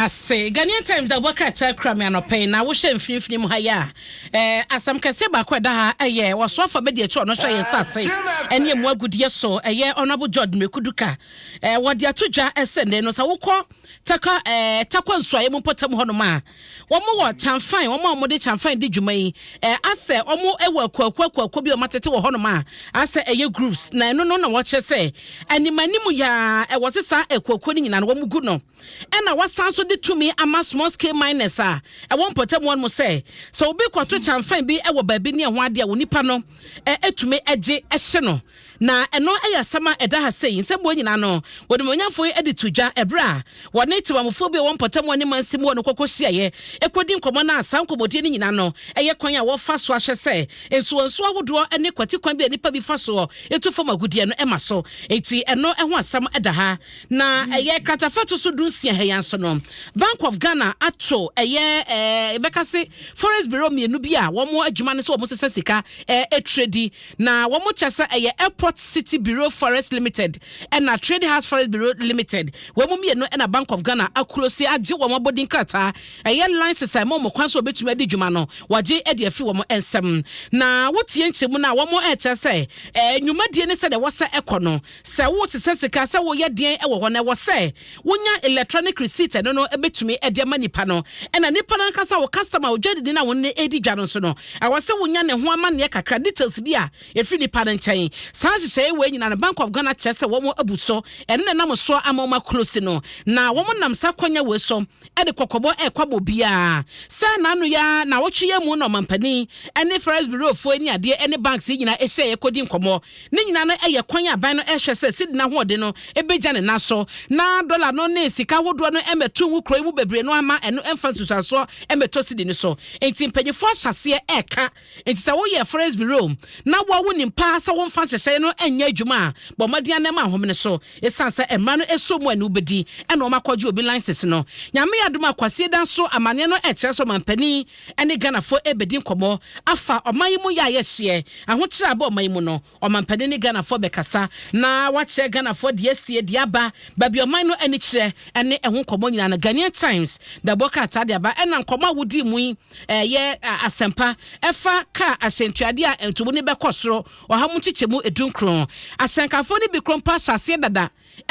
Ase. Ghanaian Times abɔ krataa kura me anɔpa yi, na wohyɛ mfinimfini mu ha yi a, eh, asɛm kɛseɛ baako a ɛda ha yɛ ɔsoafo a bɛdi akyi a ɔno hyɛ yɛn nsase ne emu agudeɛ so, ɛyɛ Honourable George Mireku Duka. Eh, wɔde ato dwa sɛ nnɛ no sɛ wokɔ Tarkwa, eh, Tarkwa nsuaeɛ mu mpɔtam hɔnom a, wɔn wɔ kyamfan, wɔn a wɔde kyamfan di dwuma yi, eh, asɛ wɔn wɔ akuakuo akuakuo bi a wɔatete wɔ hɔnom a, asɛ ɛyɛ groups, na ɛno no na wɔkyerɛ sɛ anim anim yi ara ɛwɔ se saa akuakuo no nyinaa no wɔn gu no. Ɛna wɔasan nso de tumi ama small scale miners a ɛwɔ mpɔtam hɔ nom sɛ, sɛ obi kɔto kyamfan bi wɔ baabi ne ɛho adeɛ a, onipa no tumi gye hye no. Na ɛno yɛ asɛm a ɛda ha sei. Nsɛm wei nyinaa no, Onimuonyamfoɔ yi de to dwa ɛberɛ a wɔne temamufoɔ bi a ɛwɔ mpɔtam hɔ ne mansin mu hɔ no kɔkɔ hyiaeɛ kɔdi nkɔmmɔ no a saa nkɔmmɔdie no nyinaa no yɛ kwan a wɔfa so ahyɛ sɛ nsuwansuo ahodoɔ ne kwati kwan bi a nnipa bi fa soɔ tu fam agudeɛ no ma so. Enti ɛno ho asɛm da ha. Na ɛyɛ kratafa ɛto so dunsia ha yi ara nso no, Bank of Ghana ato ɛyɛ ɛɛ yɛbɛka se Forex Bureau mmienu bi a wɔn adwuma ne sɛ wɔn sesa sika ɛɛ trade na wɔn kyɛ sɛ ɛyɛ Airport City Bureau Forex Limited ɛna Trade House Forex Bureau Limited. Wɔn mu mmienu ɛna Bank of Ghana akulose agye wɔn abɔdin krataa ɛyɛ license a ɛma wɔn kwan sɛ wɔbɛtumi adi dwuma no wɔagye de afi wɔn nsam. Na wotie nkyɛmu no a wɔn ɛkyerɛ sɛ ɛɛ nnwumadie ne sɛdeɛ wɔsɛ ɛkɔ no. Sɛ woresesa sika, sɛ woreyɛ deɛn wɔ hɔ no, ɛwɔ sɛ wonya electronic receipt, ɛno no bɛtumi de ama nipa no. Ɛna nipa no ankasa, wo customer, wo dwadini no a wo ne no redi dwa no nso no, ɛwɔ sɛ wonya ne ho amanneɛ kakra, details bi a ɛfiri nipa no nkyɛn. Saa nhyehyɛeɛ wei nyinaa no, Bank of Ghana kyerɛ sɛ wɔn abu so, ɛno na ɛnam so ama wɔn aclose no. Na wɔnam saa kwanya wei so de kɔkɔbɔ rekɔ ama obiara sɛ n'ano yi ara naawɔtwe yi mu na ɔmampanin ne Forex Bureau foɔ ne adeɛ ne banks yi nyinaa hyiaeɛ kɔdi nkɔmmɔ. Ne nyinaa no yɛ kwan a aban no rehwɛ sɛ cedi no ahoɔden no bɛgya ne nan so na dɔla no ne sika ahodoɔ no mmɛto ngu kuro yi mu bebree no ama ɛno mfa nsusuansoɔ mmɛtɔ cedi no so. Enti mpanyinfoɔ ahyɛ aseɛ reka. Enti sɛ woyɛ Forex Bureau na wo a wonim paa sɛ womfa nhyehyɛeɛ no nyɛ adwuma a, bɔ mmɔden ara na ma ahomene so. Esiane sɛ mmara no sɔ mu a ne wobedi na wɔn akɔgye obi license no. Nyame yɛ adom a Kwasieda nso amaneɛ no kyerɛ sɛ ɔmanpanin ne Ghanafoɔ rebedi nkɔmmɔ afa ɔman yi mu yɛ a yɛhyeɛ, ahokyerɛ a aba ɔman yi mu no. Ɔmanpanin ne Ghanafoɔ bɛkasa na wakyerɛ Ghanafoɔ deɛ asie, deɛ aba, baabi a ɔman no ani kyerɛ ne ɛho nkɔmmɔ nyinaa no. Ghanaian Times da bɔ krataa de aba ɛna nkɔmmɔ a wodii mu yi yɛ asɛmpa ɛfa kaa ahyɛntuadeɛ a ntomu no bɛkɔ soro ɔha mu nkyekyɛmu edunkron. Asɛnkafoɔ no bi koro mpo ahyɛ aseɛ dada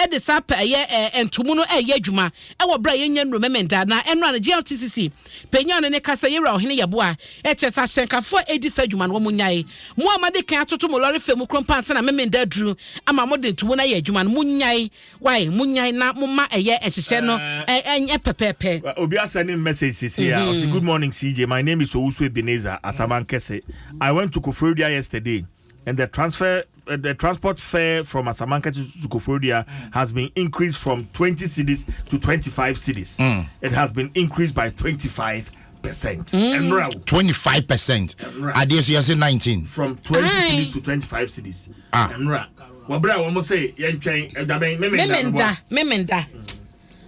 de saa pɛ ɛyɛ ntomu no reyɛ adwuma wɔ berɛ a yɛnnya nnuru Memenda. Na ɛno a no GLTCC panyin a ɔne ne kasa Yɛwura Ɔhene Yeboah kyerɛ sɛ ahyɛnkafoɔ a ɛredi saa adwuma no wɔn nnyae. Mo a moadi kan atoto mo lɔre fɛ mu koro mpo ansa na Memenda aduru ama mode ntomu no ayɛ adwuma no, monnyae. Wai, monnyae na momma ɛyɛ nhyehyɛ no nyɛ pɛpɛɛpɛ. Obi asɛne me message sisi a ɔse good morning CJ my name is Owusu Ebenezer Asamankese I went to Koforidua yesterday and the transfer the transport fare from Asamankese to Koforidua has been increased from 20 cedis to 25 cedis it has been increased by 25%. Ɛnora o. 25%. Adeɛ so yɛse 19. From 20 cedis to 25 cedis. Ah. Ɛnora. Wɔbrɛ a wɔn se yɛntwɛn ɛdabɛn memenda. Memenda.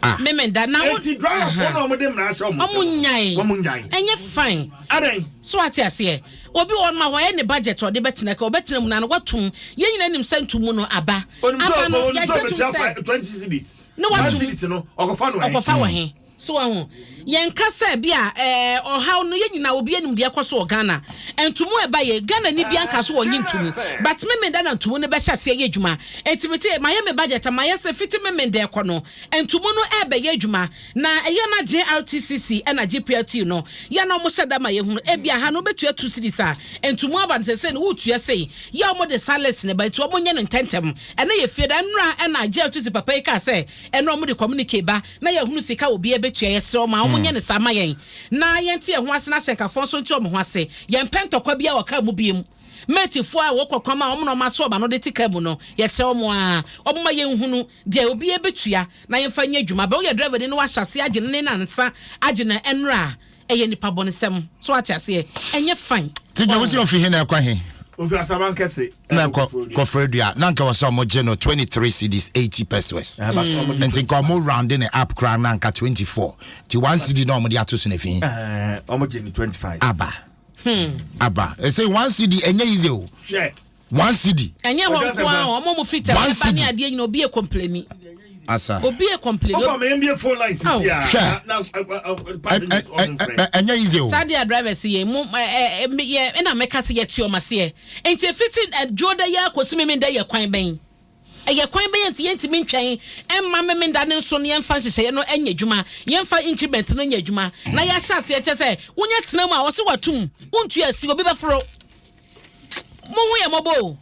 Ah. Memenda. Na wo. Eti driverfoɔ na wɔn de mmara hyɛ wɔn sɛ. Wɔn nyae. Wɔn nyae. Ɛnyɛ fine. Adɛn. So ate aseɛ. Obi wɔ hɔ nom a wɔyɛ ne budget ɔde bɛtena ka ɔbɛtena mu na no watum. Yɛn nyinaa nim sɛ ntumu no aba. Aba no yɛgye tum sɛ. 20 cedis. Ne watum. 1 cedis no ɔkɔfa no ɛ. Ɔkɔfa wɔ he. So wahu? Yɛnka sɛ bi a ɛɛ ɔhaw no yɛn nyinaa obiara nim deɛ ɛkɔ so wɔ Ghana. Ntomu a ɛba yɛ, Ghanani biara nka so ɔnnye ntomu. But Memenda na ntomu no bɛhyɛ aseɛ yɛ adwuma. Enti mete, mayɛ me budget a, mayɛ sɛ fiti Memenda ɛkɔ no, ntomu no ɛrebɛyɛ adwuma. Na ɛyɛ na JRTCC ɛna GPRT no, yɛ na wɔhyɛ da ma yɛhunu. Ebia ha no wobɛtua 2 cedis a, ntomu aba no seesei no woretua sei. Yɛ a wɔde saa list no ba, nti wɔnyɛ no ntɛntɛm. Ɛnnɛ yɛ Fieda, nnora ɛna JRTC papa yi kaa sɛ ɛnnɛ wɔde communique ba. Na yɛahunu sika a obiara bɛtua. Yɛsrɛ wɔn a, wɔnyɛ no saa mma yɛn, na yɛnte yɛn ho ase, na ahyɛnkafoɔ nso nte wɔn ho ase. Yɛmpɛ ntɔkwa biara wɔ kaa mu bio. Matefoɔ a wɔkɔ kwan a wɔn na wɔasɔ wɔn ano de te kaa mu no, yɛsrɛ wɔn ara, wɔmma yɛnhunu deɛ obiara bɛtua na yɛmfa nyɛ adwuma. Bɛ woyɛ driverni na woahyɛ aseɛ agye no ne nansa agye no nnora a, ɛyɛ nnipa bɔnesɛm. So woate aseɛ? Ɛnyɛ fine. Teacher, wo si ofi he na ɛkɔ he? Ofi Asamankɛse. Na ɛkɔ Koforidua. Na nka wɔ sɛ ɔmo gye no 23 cedis 80 pesewas. Nti nka ɔmo round ne up koraa na nka 24. Nti 1 cedi na ɔmo de ato so na fi he? Ɔmo gye no 25. Aba. Aba. Ɛsɛ 1 cedi ɛnyɛ easy o. Hwɛ. 1 cedi. Ɛnyɛ hɔ nko ara, ɔmo a ɔmo firi Tɛm ɛba ne adeɛ nyina obi yɛ complaini. Asa. Obi yɛ complain. Ɔkɔ ma yɛn bie phone line sisi a. Hwɛ. Na na passengers ɔmo nfrɛ. Ɛnyɛ easy o. Saa deɛ drivers yɛ mu ɛ ɛ yɛ ɛna mɛka sɛ yɛte ɔmo aseɛ nti efiti ɛdwo da yɛ akɔsi mímí da yɛ kwan bɛn, ɛyɛ kwan bɛyɛ, nti yɛntumi ntwɛn ɛmma mímí da ne nso no yɛmfa nhyehyɛeɛ no ɛnyɛ adwuma, yɛmfa increment no nyɛ adwuma na yɛahyɛ aseɛ kyɛ sɛ wonyɛ tena mu a wɔsi watum wontua asi obi bɛforo mo ho yɛ mɔbɔ o.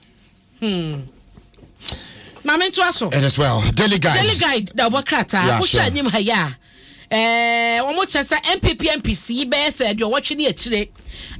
Maame, ntoa so. It is well. Daily Guide. Daily Guide da ɔbɔ krataa. Wohyɛ anim ha yi a, wɔn kyerɛ sɛ NPP MPs bɛyɛ sɛ 80 ne akyire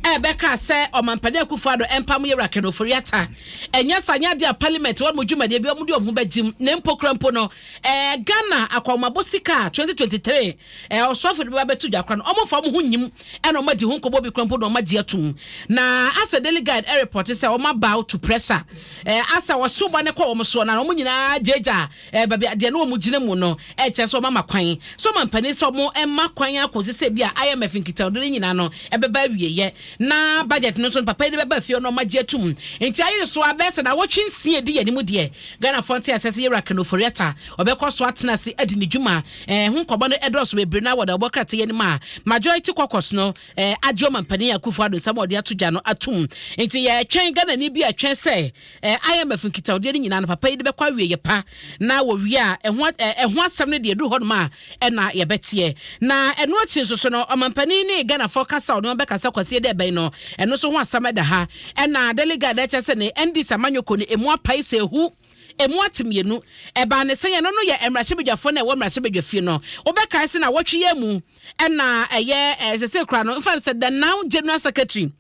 ɛbɛka sɛ Ɔmampanin Akufo Addo ɛmpam yɛwura Ken Ofori Atta, ɛnyɛ sa nyɛ adeɛ a parliament wɔn mo dwumadie bi wɔn de wɔn ho bɛgyim. Ne mpo kura mpo no, Ghana akɔnmabɔ sika 2023 ɔsɔfo de bɛba bɛto dwa kora no, wɔn fa wɔn ho nyim ɛna wɔn adi ho nkɔmɔ bi kura mpo na wɔn agye atum. Na asɛ Daily Guide ɛreport sɛ wɔn aba to pressure, asɛ wɔso ba ne kɔ wɔn soɔ na wɔn nyinaa gyegya baabi deɛ no wɔn gyina mu no, ɛkyɛ sɛ wɔn ama kwan so ɔmampanin sɛ wɔn ɛma kwan akɔsi sɛ bi a IMF nkitahodie no nyinaa no ɛbɛba awieɛ na budget no nso no papa yi de bɛba fie no, ɔma gye atum. Nti ayere so abɛɛ sɛ na wɔtwe 6 edi yɛn anim deɛ, Ghanafoɔ nte asɛ sɛ yɛwura Ken Ofori Atta ɔbɛkɔ so atena ase adi ne dwuma. Ho nkɔmɔ no ɛdɔɔso bebree na wɔde ɔbɔ krataa yɛn anim a majority caucus no agye ɔmampanin Akufo Addo nsɛm a ɔde ato dwa no atum. Nti yɛtwɛn, Ghanani bi atwɛn sɛ IMF nkitahodie no nyinaa no papa yi de bɛkɔ awie yɛ pa na wɔwie a ɛho asɛm no deɛ ɛduru hɔnom a ɛna yɛbɛteɛ. Na ɛno akyi nso so no, ɔmampanin ne Ghanafoɔ kasa a ɔno bɛkasa kwasie dɛ ɛbɛn no, ɛno nso ho asɛm ɛda ha. Ɛna Daily Guide ɛkyɛ sɛ ne NDC amanyɔkuo no emu apae sɛ ehu emu ate mmienu. Ɛbaa ne sɛn? Ɛno no yɛ mmarahyɛbadwafoɔ no a ɛwɔ mmarahyɛbadwa fie no. Wobɛkae sɛ na wɔtwe yɛ mu ɛna ɛyɛ ɛsɛ sɛ kura no nfa sɛ the now general secretary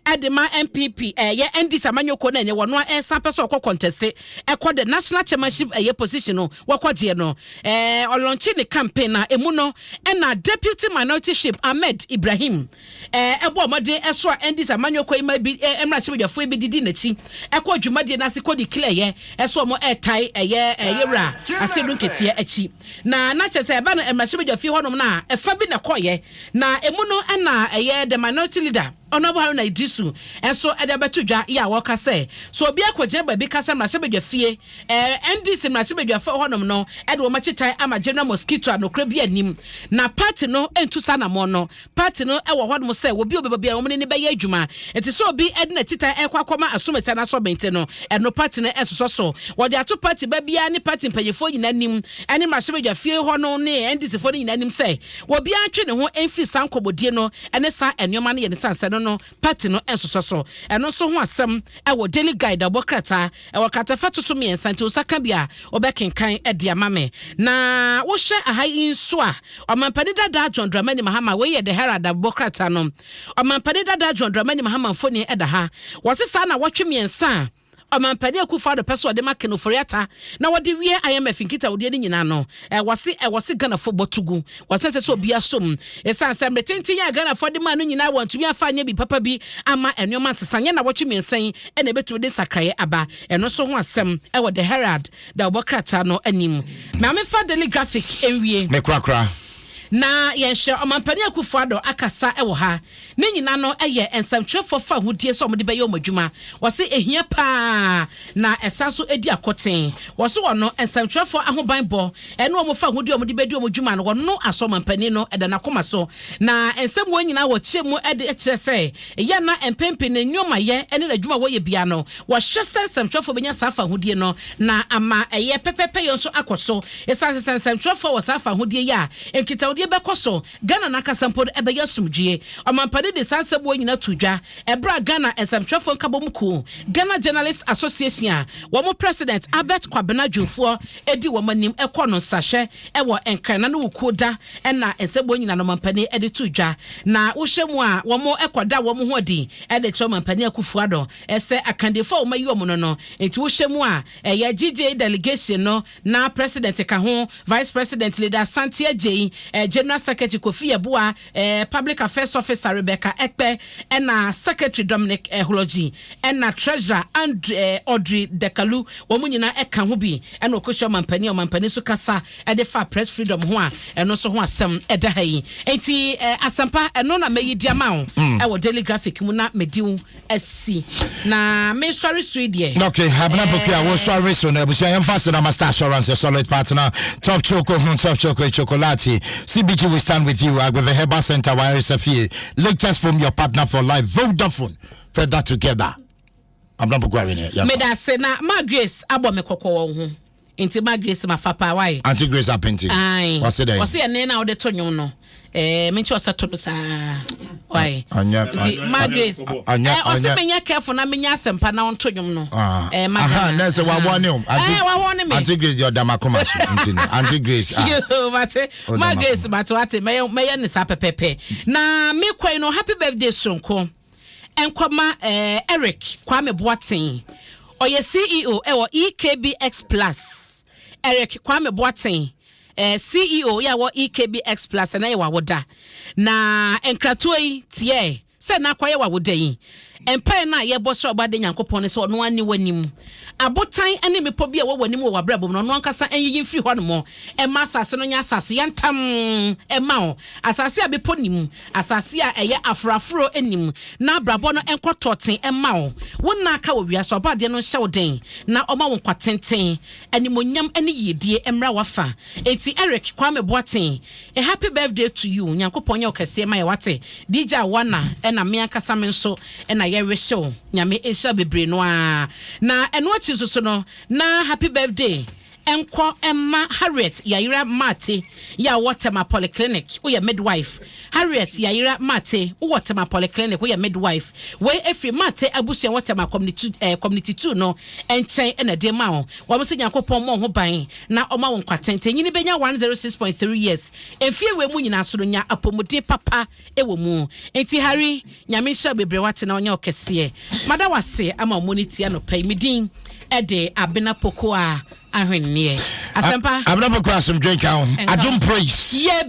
ɛde ma NPP, ɛyɛ NDC amanyɔkuo no, ɛnyɛ wɔn a ɛsan pɛ sɛ ɔkɔ contest ɛkɔ the national chairmanship ɛyɛ position no, wɔkɔgyeɛ no, ɔlaunche ne campaign na emu no ɛna deputy minority chief Ahmed Ibrahim ɛbɔ ɔmɔden ɛso a NDC amanyɔkuo yi ma bi mmarahyɛbadwafoɔ bi didi n'akyi ɛkɔ dwumadie n'ase kɔ declare yɛ ɛso ɔmo ɛɛtae ɛyɛ ɛyɛwura Asiedu Nketeɛ akyi. Na kyerɛ sɛ ɛba no mmarahyɛbadwa fie hɔnom na ɛfa bi na ɛkɔɔyɛ na emu no ɛna ɛyɛ the minority leader, Honourable Haruna Iddrisu, ɛnso ɛde abɛto dwa yɛ a wɔka sɛ so obi akɔgyina baabi kasa mmarahyɛbadwa fie, NDC mmarahyɛbadwafo hɔnom no ɛde wɔn akyi tan ama General Mosquito a nokora bi anim na party no ntu saa anammɔn no. Party no ɛwɔ hɔnom sɛ obi obɛba bi a wɔn ne ne bɛyɛ adwuma, nti sɛ obi ɛde n'akyi tan ɛkɔ akɔma asomasi anaasɛ ɔbɛnti no, ɛno party no ɛsosɔ so. Wɔde ato party ba biara ne party mpanyinfoɔ nyinaa nim ɛne mmarahyɛbadwa fie hɔ no ne NDC foɔ no nyinaa nim sɛ obiara ntwe ne ho mfiri saa nkɔmmɔdie no ɛne saa nneɛma no yɛ ne sansɛ no party no nsosɔ so. Ɛno nso ho asɛm ɛwɔ Daily Guide a ɔbɔ krataa ɛwɔ kratafa to so mmiɛnsa, nti nsa ka bi a wɔbɛkenkan ɛde ama me. Na wohyɛ aha yi nso a, Ɔmampanin dada John Dramani Mahama, wei yɛ The Herald a bɔ krataa no, Ɔmampanin dada John Dramani Mahama mfoni ɛda ha. Wɔse saa na wɔtwe mmiɛnsa a Ɔmampanin Akufo Addo pɛ sɛ ɔde ma Ken Ofori Atta na wɔde wie IMF nkitahodie no nyinaa no, ɛwɔ se ɛwɔ se Ghanafoɔ bɔto gu. Wɔsɛ sɛ obi asom ɛsiane sɛ mmerɛ tenten a Ghanafoɔ de maa no nyinaa wɔntumi afa anyɛ bi papa bi ama nneɛma nsesa nyɛ na wɔtwe mmiɛnsa yi ɛna ɛbɛtumi de nsakraeɛ aba. Ɛno nso ho asɛm ɛwɔ The Herald da ɔbɔ krataa no anim. Maame, fa Daily Graphic nwie. Me korakora. Na yɛnhyɛ Ɔmampanin Akufo Addo akasa wɔ ha. Ne nyinaa no yɛ nsɛmtwerɛfoɔ fa ahodie sɛ wɔde bɛyɛ wɔn adwuma. Wɔse ehia paa na ɛsan so di akoten. Wɔso wɔ no nsɛmtwerɛfoɔ ahobanbɔ ɛne wɔn fa ahodie a wɔde bɛdi wɔn adwuma no, wɔno asɔ ɔmampanin no ɛda n'akoma so. Na nsɛm wɔn nyinaa wɔkyerɛ mu de kyerɛ sɛ ɛyɛ na mpɛn ne nneɛmayɛ ne n'adwuma a wɔyɛ bia no, wɔhyɛ sɛ nsɛmtwerɛfoɔ bɛnya saa fa ahodie no na ama ɛyɛ pɛpɛpɛ yɛ nso akɔ so. Ɛsiane sɛ nsɛmtwerɛfoɔ wɔ saa fa ahodie yi a, nkitahodie bɛkɔ so, Ghana n'ankasa mpo no ɛbɛyɛ asomdwie. Ɔmampanin de saa nsɛm wɔn nyinaa to dwa ɛberɛ a Ghana nsɛmtwerɛfoɔ nkabom kuo, Ghana Journalists Association, a wɔn president Albert Kwabena Dwumfoɔ edi wɔn anim ɛkɔ no nsahyɛ ɛwɔ Nkran na no wukuo da ɛna nsɛm wɔn nyinaa no ɔmampanin de to dwa. Na wohyɛ mu a, wɔn ɛkɔda wɔn ho adi ɛde kyerɛ Ɔmampanin Akufo Addo ɛsɛ akandifoɔ a wɔn ayi wɔn no. Nti wohyɛ mu a, ɛyɛ GJA delegation no na president ka ho, vice president Leader Asante Agyei, general secretary Kofi Yeboah, public affairs officer Rebecca Ekpe, ɛna secretary Dominic Hlogi, ɛna treasurer Andre, Audrey Dekalu. Wɔn nyinaa ɛka ho bi ɛna ɔkɔhyia ɔmampanin. Ɔmampanin nso kasa ɛde fa press freedom ho a ɛno nso ho asɛm ɛda ha yi. Nti asɛmpa ɛno na mɛyi di ama wo. Ɛwɔ Daily Graphic mu na medi wo asi na mesɔre so yi deɛ. Okay, Abena Poku a wosɔre so no, abusua, yɛmfa ase na Master Assurance, a solid partner, Top Choco, Top Choco Chocolate, CBG, we stand with you, Agbeve Herbal Center, Wire Latest from your partner for life, Vodafone, further together. Abena Poku awene. Meda ase na Ma Grace abɔ me kɔkɔ wɔ ho, nti Ma Grace ma fa paa wae. Auntie Grace Apinti. Ae. Wɔse dɛn? Wɔse ɛne na wode to nnwom no, menkyɛ ɔsɛ to no saa wae. Ɔnyɛ nti Ma Grace ɔse menyɛ careful na menya asɛmpa na ɔnto nnwom no. Ma Aha, na sɛ wawɔ ne o. Wawɔ ne me. Auntie Grace deɛ, ɔda makoma so nti no Auntie Grace, ah. Yo, mate. Ɔda Ma makoma. Grace, mate, wate. Mɛyɛ ne saa pɛpɛpɛ na mekɔ yi no, happy birthday soronko nkɔma Eric Kwame Boateng, ɔyɛ CEO ɛwɔ EKBX Plus. Eric Kwame Boateng, CEO yɛ a wɔ EKBX Plus, ɛna yɛ wawoda na nkratoɔ yi tiɛ sɛ na akɔyɛ wawoda yi. Mpae no a yɛbɔ sɛ ɔba de Nyankopɔn no sɛ ɔno ani w'anim abotan ne mmepɔ bi a ɛwɔ w'anim wɔ w'abrabɔ mu no, ɔno ankasa nyiyi mfiri hɔ nom, ɛma asase no nyɛ asase yɛntam, ɛma wo asase a bepɔ nim, asase a ɛyɛ aforaforo nim, na abrabɔ no nkɔ tɔɔten, ɛma wo wo nna aka wɔ wiase. Ɔbaadeɛ no nhyɛ wo den na ɔma wo nkwa tenten, animonyam ne yiedie mmra wafa. Enti Eric Kwame Boateng, a happy birthday to you. Nyankopɔn nyɛ wo kɛseɛ ma yɛ wate. DJ Awana ɛna me ankasa me nso ɛna yɛrehyɛ wo, Nyame nhyira bebree no ara. Na ɛno akyi nso so no, na happy birthday nkɔ ɛma Harriet Yayera Mate yɛ a wɔwɔ Tema Polyclinic, woyɛ midwife. Harriet Yayera Mate, wowɔ Tema Polyclinic, woyɛ midwife. Wei efiri Mate abusua wɔ Tema Community 2 no nkyɛn ɛna ɛde ma wo. Wɔn sɛ Nyankopɔn mmɔ wo ho ban na ɔma wo nkwa tenten, nyini bɛnya 106.3 years. Mfie wei mu nyinaa so no, nya apɔmuden papa ɛwɔ mu. Nti Harry, Nyame nhyira bebree wate na ɔnyɛ ɔkɛseɛ. Mada wase ama ɔmo ne tia nɔpɛ yi. Me din ɛde Abena Poko a ahwenneɛ. Asɛmpa. Abena Poku, asomdwe nka ho. Nka Adom ho. Praise. Yɛbɛ.